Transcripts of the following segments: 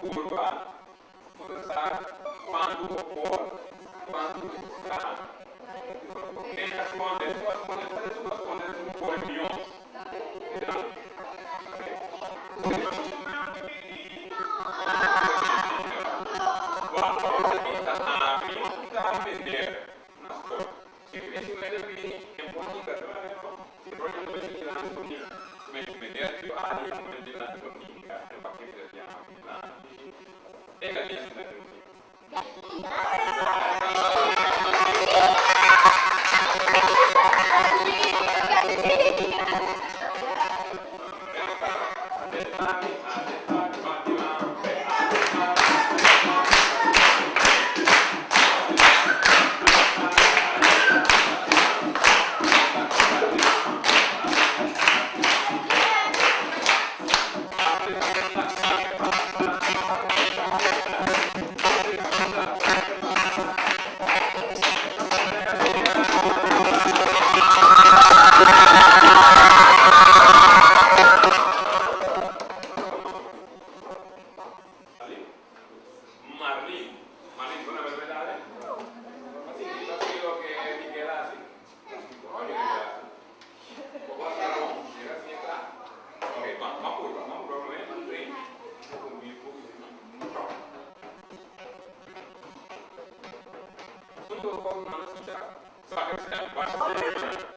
purba, bo ta sa kuantu bo por, kuantu bo sa. Den a skonde, su a skonde, sa su a skonde, su kore mihó. Marlin, Marlin, bo na berdad eh? Ta sigui, ta sigui loke Miguel a hasi? Ta sigui loke Miguel a hasi? Bo por hasi algo? Mira si e kla. Ok, ban, ban purba, ban purba promé, ban train. Asunto bo por manda skucha, saka e stèm, basha volumen.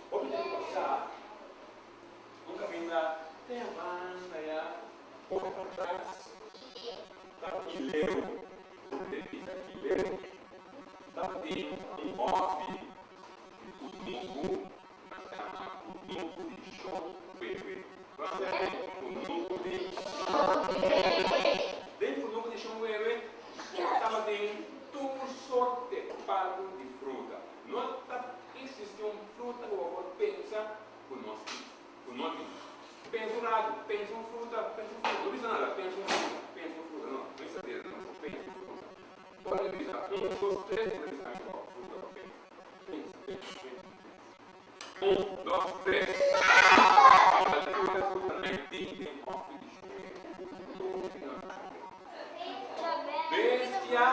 Hopi tempu pasá, un kaminda te banda ya poko patras tabatin leu, hopi ta bisa ki leu, tabatin un hòfi di kunuku, nan chama kunuku di Shon Wewe. Kunuku di Shon Wewe. Den kunuku di Shon Wewe tabatin tur sorte palu di fruta. No ta existi un fruta cu bo por pensa cu nos tin, cu no tin. Pensa un rato, pensa un fruta, pensa un fruta, no bisa nada, pensa un fruta, pensa un fruta, no, no bisa dedo, no, pensa un fruta. Ora mi bisa un, dos, tres, bo ta bisa mi cua fruta bo pensa. Pensa, pensa, pensa, pensa. Un, dos, tres. Tur e fruta nan tin den hòfi di showé. Tur tin den hòfi di showé. Bestia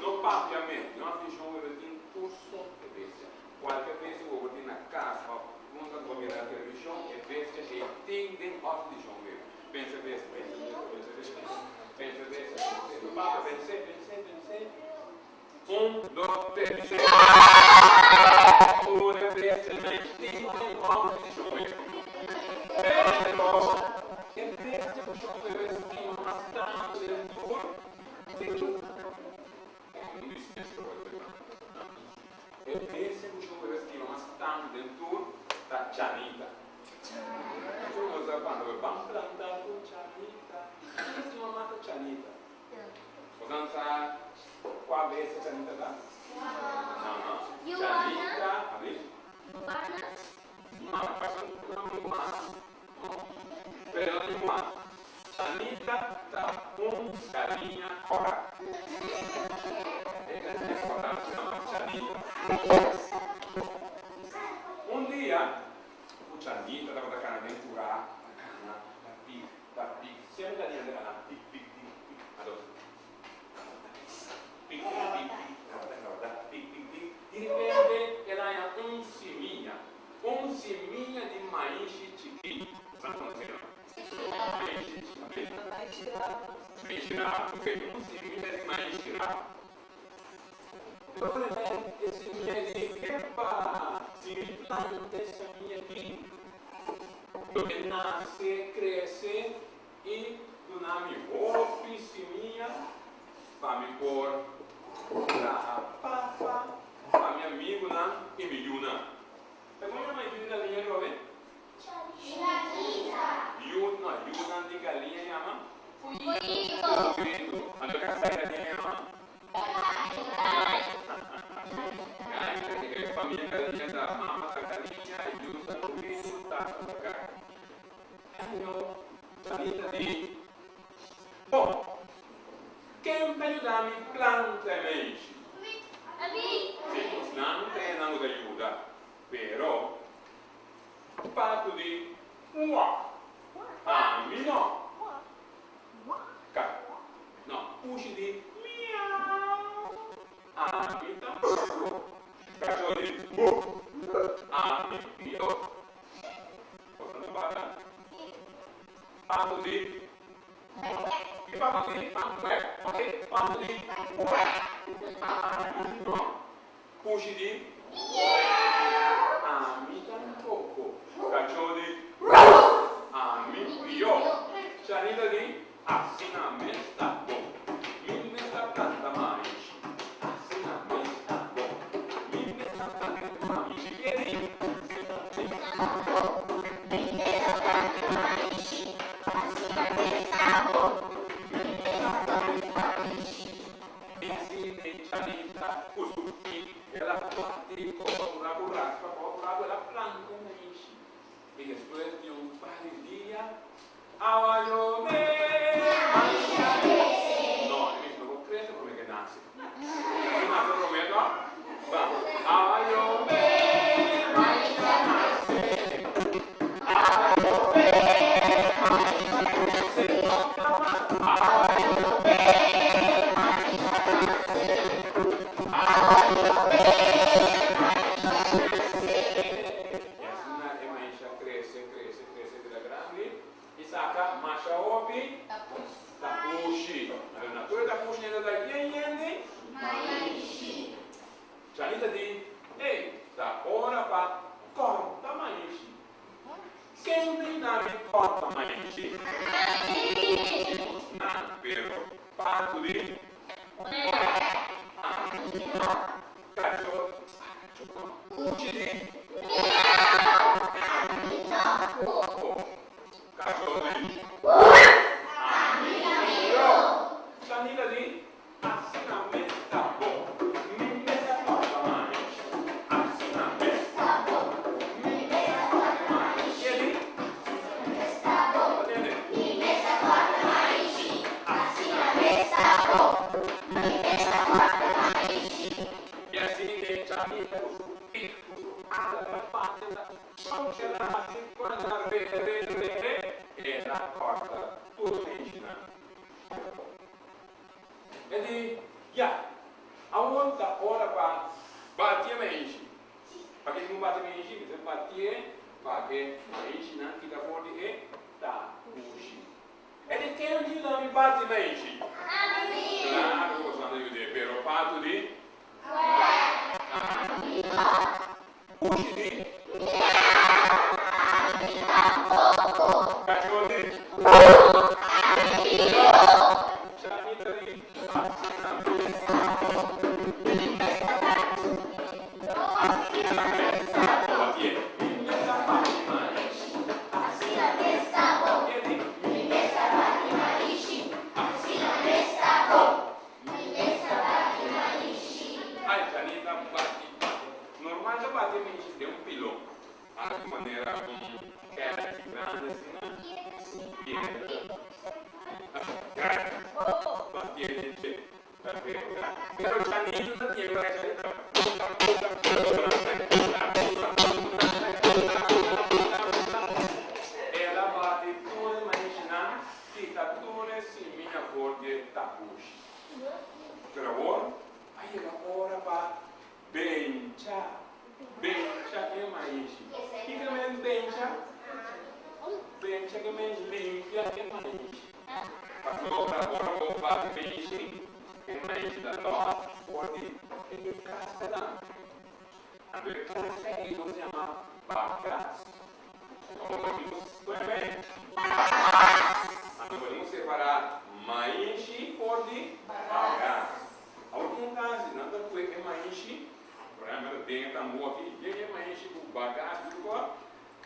no papia mes. Den hòfi di showé bo tin tur sorte bestia. Kualke bestia ku bo por tin na kas òf unda ku bo mira na televishon, e bestia ei tin den hòfi di showé. Pensa bestia, pensa bestia, pensa bestia. Pensa bestia, pensa. No papia, pens'é, pens'é, pens'é. Un, dos, tres, di seis. Ora bestia nan tin den hòmber di shon e. Pero e bestia ku shon bebe stima mas tantu den tur tin un bisiña stroba di berdad. E bestia ku shon bebe stima mas tantu den tur ta Chanita. Tur nos a cuando bo ban planta ku Chanita. Ki stima mas ta Chanita. Bosan sa kua bestia Chanita ta? No, no. Chanita, abi? No, paso no iguana. No. Pero no iguana. Chanita ta un galiña kòrá. E galiña kòrá se yama Chanita. Un dia ku Chanita tabata kana den kurá, ta kana, ta pik, Ta pik, semper ta diante pa nan pik pik pik pik ados pik pik pik pik tabata pik pik pik di repente el haña un simia un simia di maishi chikí nan konosé no maishi chikí maishi rabu ok un simia di maishi rabu ora e simia di epa si mi planta e simia aki. Lo e nase, krese i duna mi hopi simia pa mi por traha papa pa mi amigunan i mi yunan. Ta kon yama yu di galiña atrobe? Yu, no, yunan di galiña yama? Puyito. Anto kasa di galiña yama? E famia galiña ta mama ta galiña, yu ta puritu, tata ta gai. Año Chanita di, Bon, ken ta yuda mi planta e meishi? Si, nan ta e nan ku ta yuda, pero Paku di, Wak, ami no. Ka. No, pushi di miau. Ami tampoco. Cacho di bu. Ami pio. Boso no para? Pato di. Ki pato di? Pato ok. Pato di kuè. Ami no. Pushi di. Ami tampoco. Cacho di. Ami pio. Chanita di. Asina mes ta bon. Mi mes ta planta maishi. Asina mes ta bon. Mi mes ta planta maishi. Ke di? Asina mes ta bon. Mi mes ta planta maishi. Asina mes ta bon. Mi mes ta planta maishi. Asina e Chanita ku su pik el a bati kobra ku raspa kobra ku el a planta maishi. I despues di un par di dia, awa yobe, maisha crece. No, e mester no por crece prome ke nace. Si nace prome to, ba. Awa yobe, maisha nace. Awa yobe, maisha crece. Awa yobe, maisha nace. Awa yobe, maisha crece. I asina e maisha krese, krese, krese bira grandi i saka masha hopi tapushi. Anto na tur e tapushi nan ta yen yen di maishi. Chanita di, Ey, ta ora pa kòrta maishi. Ken ta yuda mi kòrta maishi? Nan, pero Paku di, Ami no. Kacho, kacho no. Puchi di. Ami tampoco. Kacho di. Ami yo. Chanita di. Asina mes ta bon. Mi mes ta kòrta mais. Asina mes ta bon. Mi mes ta kòrta mais. Ke di? Asina mes ta bon. Mi mes ta kòrta mais. Asina mes ta bon. Mi mes ta kòrta mais. I asina e Chanita ku su pik ku su ala ta para. bati Loke el a hasi cuando el a re re re re, el a corta tur menshinan. E di, Ya, awor ta ora pa bati e maishi. P'ake ku bati e maishi? Mester batié pa e maishinan kita for di e tapushi. E di, Ken ta yuda mi bati maishi? Claro ku boso nan ta yud'é, pero patu di Pushi di. Kachó di. Chanita di. Asina mes. Asina mes. Batié. Mi mes a bati maishi. Batié di. Ai, Chanita bati bati. Normal ta bati mishi den un pilon. Algo manera un kèchi grandi asina. Piedra. Batié den dje. Pero Chanita ta tiembla. Chanita punta punta punta punta punta punta punta punta. El a bati tur e maishinan kita tur e simia for di e tapushi. Pero awor a yega ora pa bencha, bencha e maishi. Kiko men bencha? Bencha ke men limpia e maishi. Pasobra ora bo bati maishi, e maishi ta lòs for di e kaskanan. Anto e kaska ei nos yama bagas. Anto podemos separa maishi for di bagas. Awor tin un kasi nan ta pue e maishi, por ehempel den e tambú aki, yen e maishi ku bagas ku tur kos,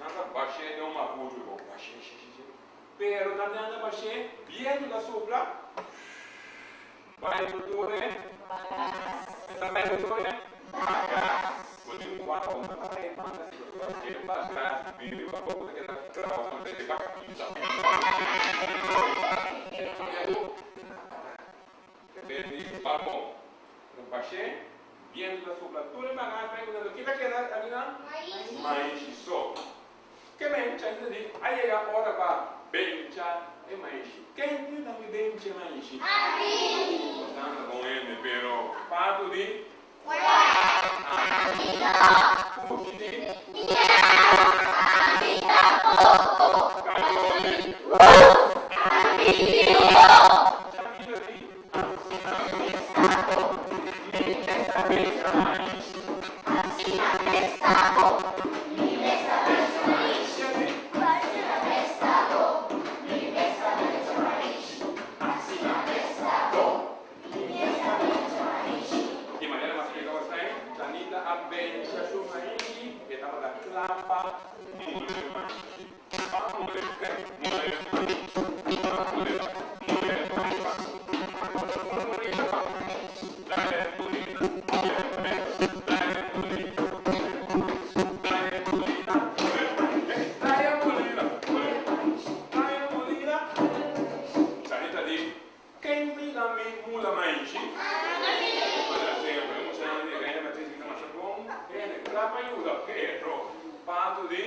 nan ta bash'é den un makutu, bo bash'é shé shé shé. Pero nan ta bash'é, bientu ta supla, Bai ku tur e Ta bai ku tur e Bagas Bo tin ku wak un ta bai manda si pasobra e bagas bin riba bo ku ta keda trabou ku ta riba pisa Te di balkon Pero bashe bientu ta supla tur e bagas bai ku nan kita keda abinan Maishi so. Ke bencha ta di a yega ora pa bencha e maishi. Ken di nan mi bencha e maishi? Bastante bon hende, pero patu di Pushi di Kachó di Chanita di Bencha maishi. Di manera mas splika bo esei, Chanita a bencha su maishi, e tabata kla pa mule maishi. Pa mule, mule maishi, pa mule, mule maishi. Ken mi na mi mula maishi? Manera semper, e muchanan di Reina Beatriz grita masha bon, Hende, kla pa yuda, pero patu di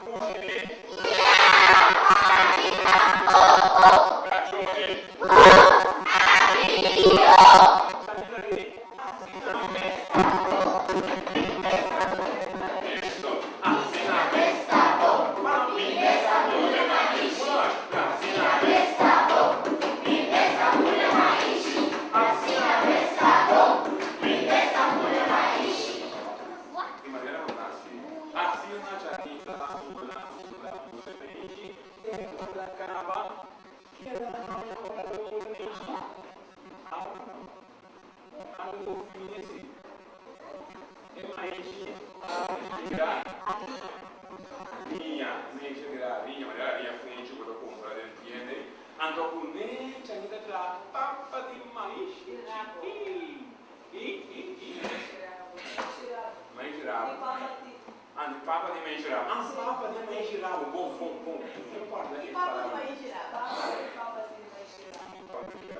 Pushi di Kachó di Chanita di Asina mes. Eso, asina mes. Papi mula maishi. Asina mes. Di manera ku ta hasi, asina Chanita ta mula, mula, mula maishi, te ku ta kaba keda haña ora ta mula maishi. Awe no. Algo finisi. E maishi a bira riña, maishi a bira riña, manera riña funchi ku ta kumpra den tienda ei. Anto ku ne Chanita traha papa di maishi chikí. I, i, i. Maishi rabu. Anto papa di maishi rabu. Ah, papa di maishi rabu. Bon, bon, bon. Mi kòrda e palabra.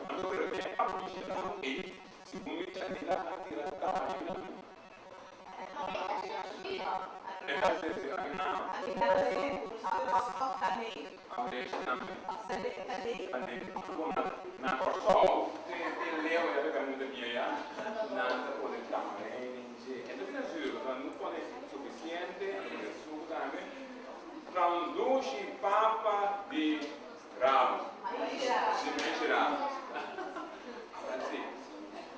Anto pero e papa di maishi rabu ei, segun mi Chanita a tira tayo. Na Kòrsou te leu ya peka mucha bia ya nan ta pone tamarijn den dje. E no bira zuur pasobra no pone sufisiente a no pone suku tambe. Tra un dushi papa di rabu. Di meishi rabu. Si.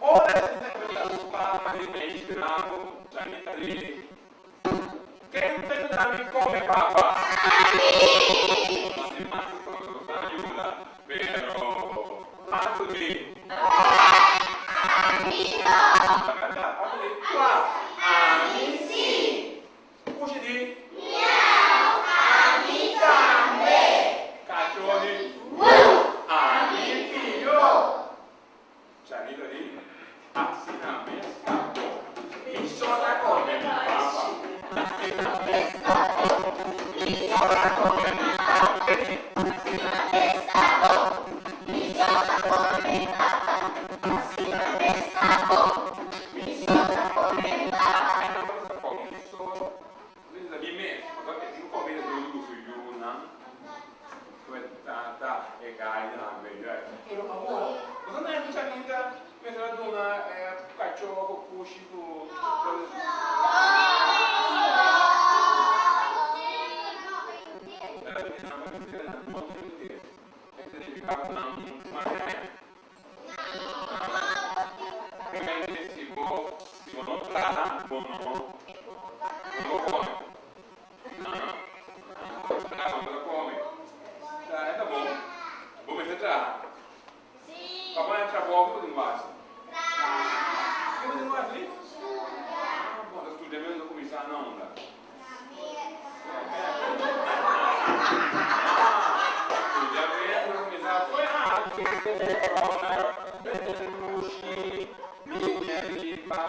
Ora si ta papa di meishi rabu ta di. Ken ta yuda mi come papa? Mi mas cu ta yuda, pero paso di. Ami no. Paso di kua? Ami si. Pushi di. Miau, ami tambe. Cacho di. Wuf, ami pio. Chanito di, Asina mes ta bo. Mi so ta come mi papa. Asina mes ta bo. Mi so ta come mi papa. Asina mes ta bo. Mi so ta come mi papa. Asina mes ta bo. Mi so ta come mi papa. Mi so ta mi mes. Pasobra e tin come duru cu su yunan. Cu e tata e gai tambe. Pero awor, boso na escucha nunca mester a duna cacho cu pushi cu. Si bo no traha, bo no come. Traha bo ta come. Traha ta bon. Bo mester traha. Pa bo haña trabou ki bo tin ku hasi? Ki bo tin ku hasi? Ah bon, ta studia mes bo ta kuminsá na unda? Studia mes bo ta kuminsá fo'i hasi Lushi, Lipa.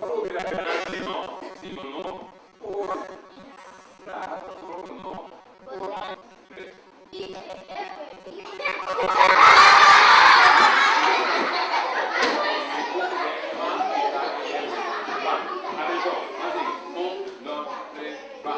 Pero grandi no, sino no por traha pasobra no por Atenshon, mas sigui. Un, dos, tres, ba.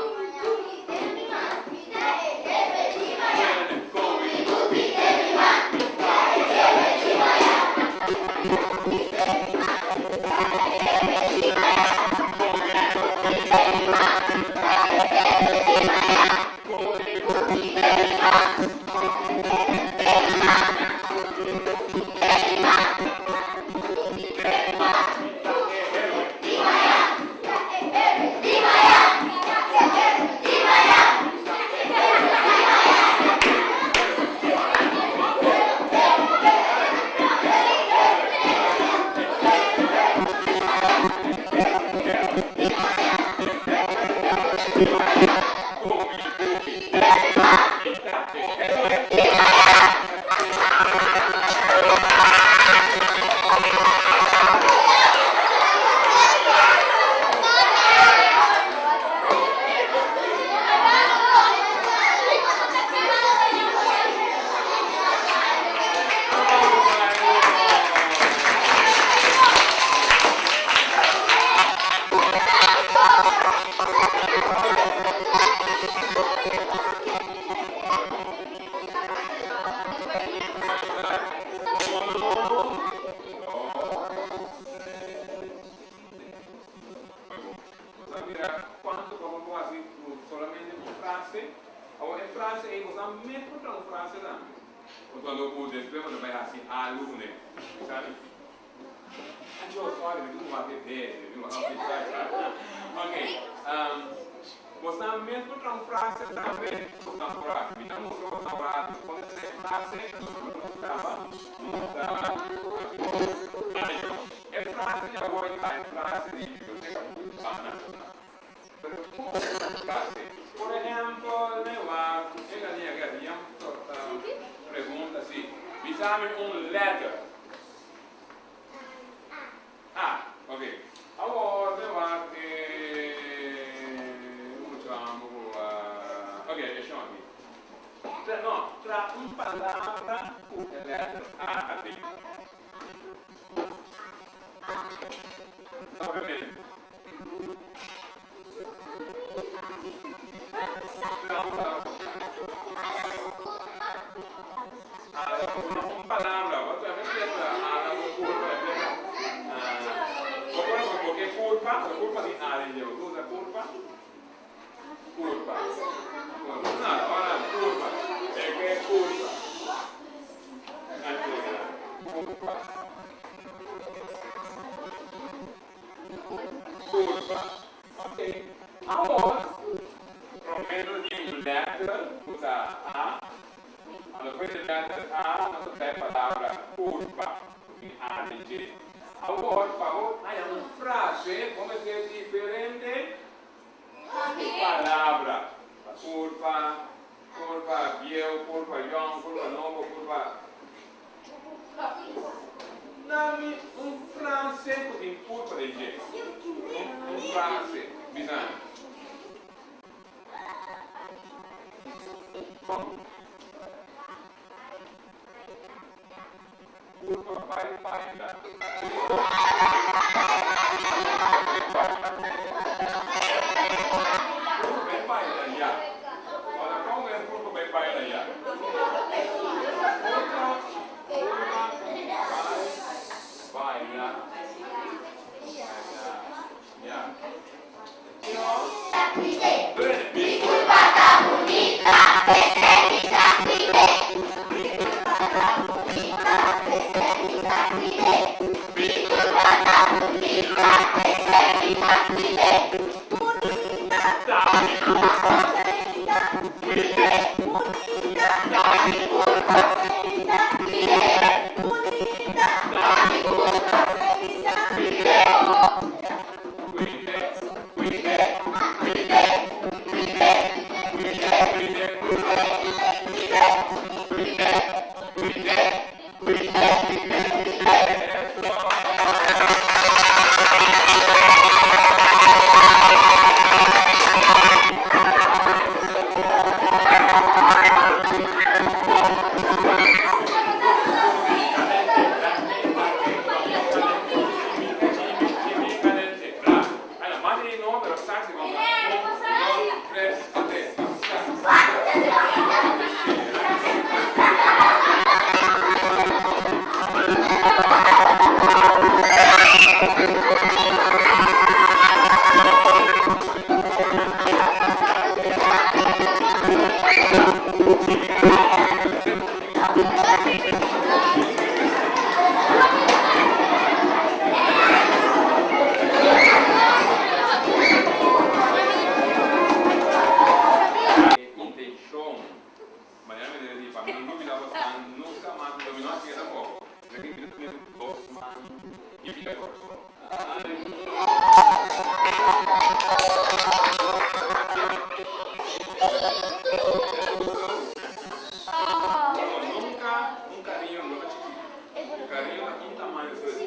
Bo mira cuanto cos bo por haci cu solamente un frase. Awor e frase ey bo sa mes por traha un frase tambe. Cuando cu despues bo ta bay haci algo cune. Sabi? Ajo, sorry, mi tin cu wak e bes, mi tin cu wak e bes. Ok, bo sa mes por traha un frase tambe. Bo sa por haci. Mi ta mustra bo sa por haci. Pone e frase, nos caba, nos ta. Ajo, e frase. frase di awor ta e frase di Biblioteka Urbana, pero kon un frase? Por ehèmpel, mi wak e galiña ke haña un pregunta si, Bisa mi un lèter. A, ok. Awor mi wak e mucha amo ku a, ok, e shon aki. No, traha un palabra ku e lèter A aden. Obviamente. Un palabra, bo ta mester ala bo curpa, bo por bo ke curpa, bo curpa tin a den dje, bo usa curpa, curpa, no, ora curpa, e ke curpa, curpa. Curpa, ok. Awor, prome no tin un letter cu ta A, anto despues di letter A nos ta trae palabra curpa cu tin A den dje. Awor, pa bo haya un frase, bo mester diferente palabra. Curpa, curpa bieu, curpa yong, curpa nobo, curpa. Dami un frase ku tin kurpa den dje. Un frase, bisa mi. Kon? Kurpa bai baila. Kurpa bai baila ya. Ora kon e kurpa bai baila ya? Intencion, manera mi ta di pa mi no lubida bosnan nunca mas mi no haci tampoco. Mi ta tene dos man y pida corazon. Nunca un cariño no ta chikito. Cariño ta un tamaño suerte.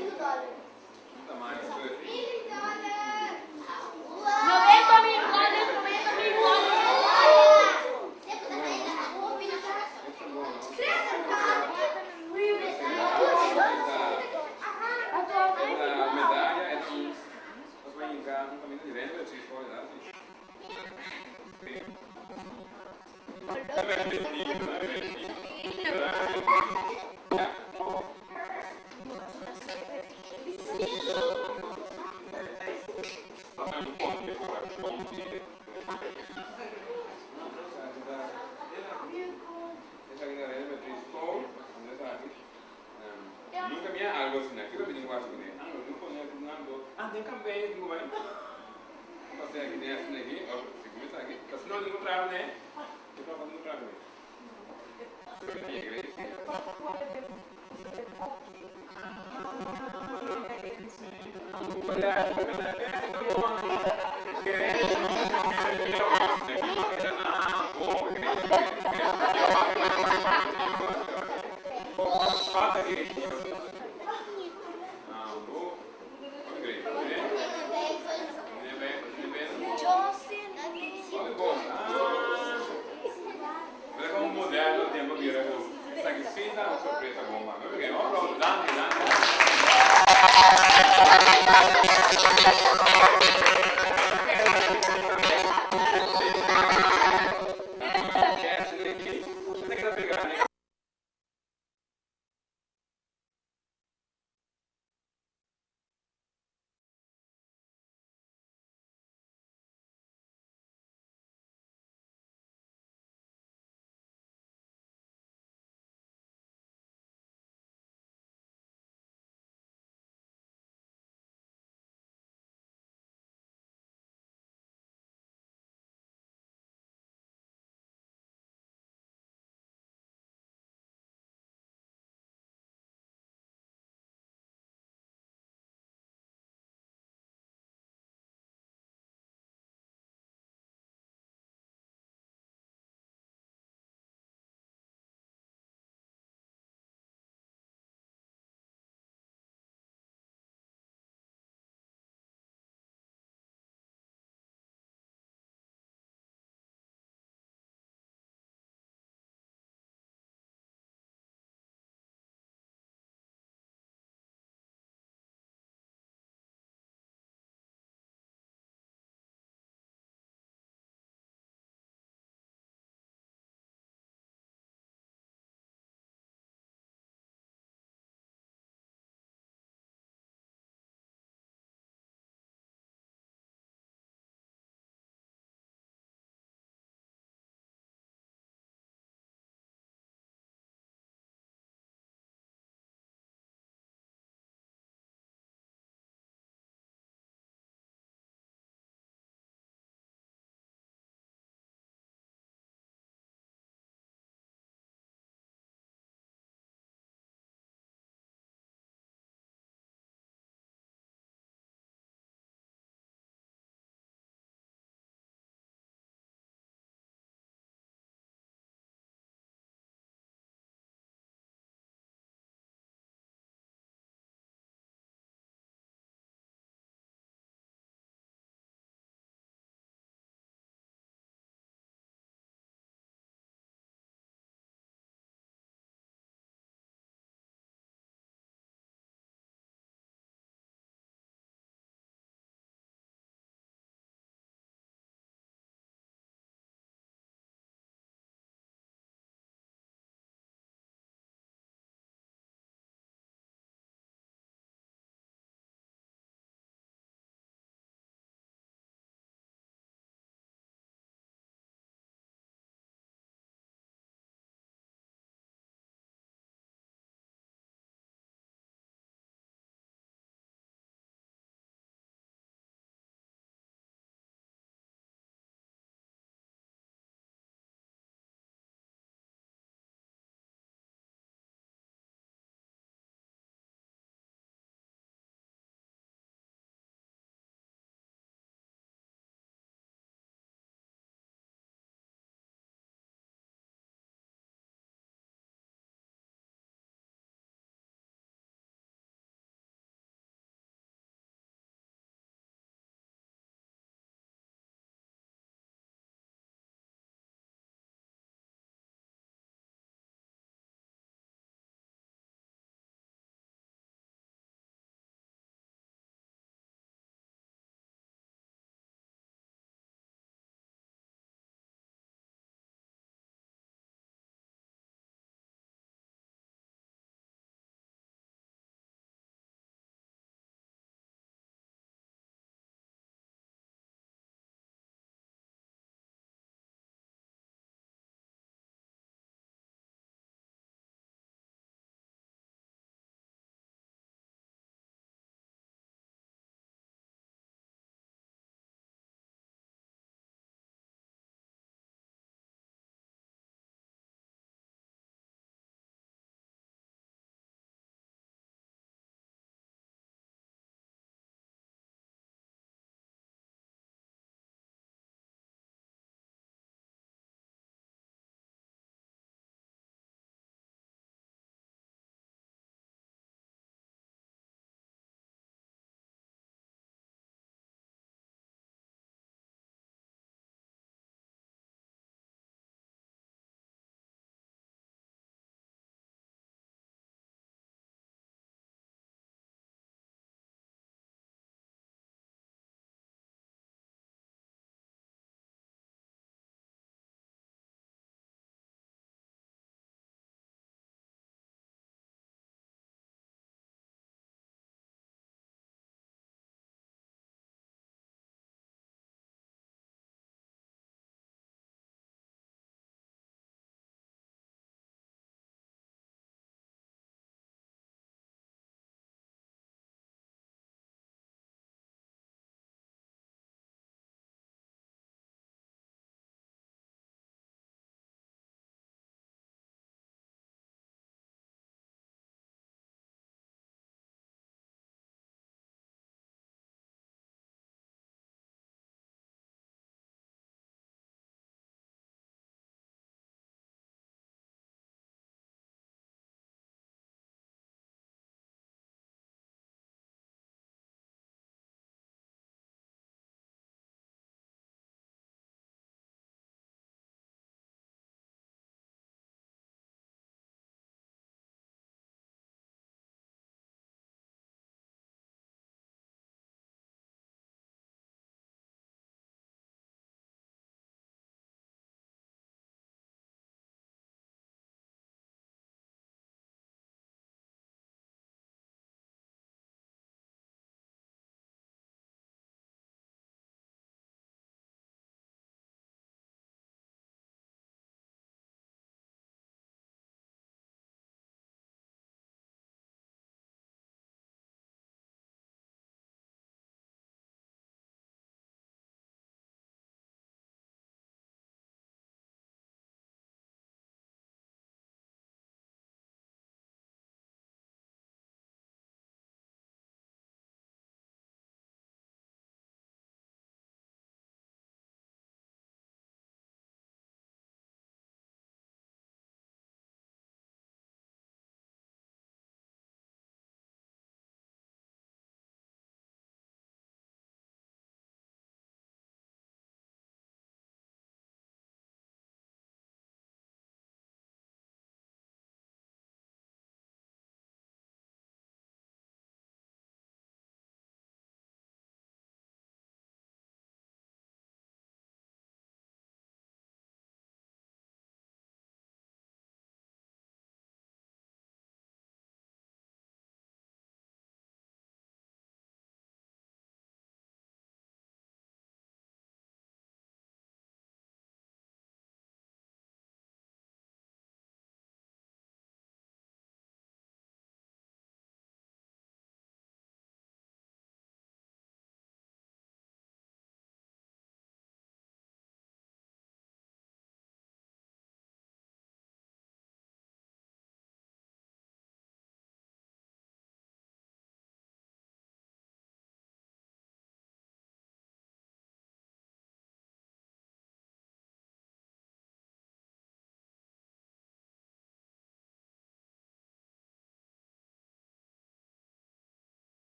Un tamaño suerte. Medalla e ta un nos bai hinca un caminda di rende si por edad si. Nunca mi a algo asina. Kiko mi tin ku hasi kuné? Ah, mi tin ku pone ku nan do. Ah, den campaña tin ku bai. Pasé aki den asina aki. Of si kuminsá aki. Ta si no tin ku traha kuné. Ki papa tin ku traha kuné?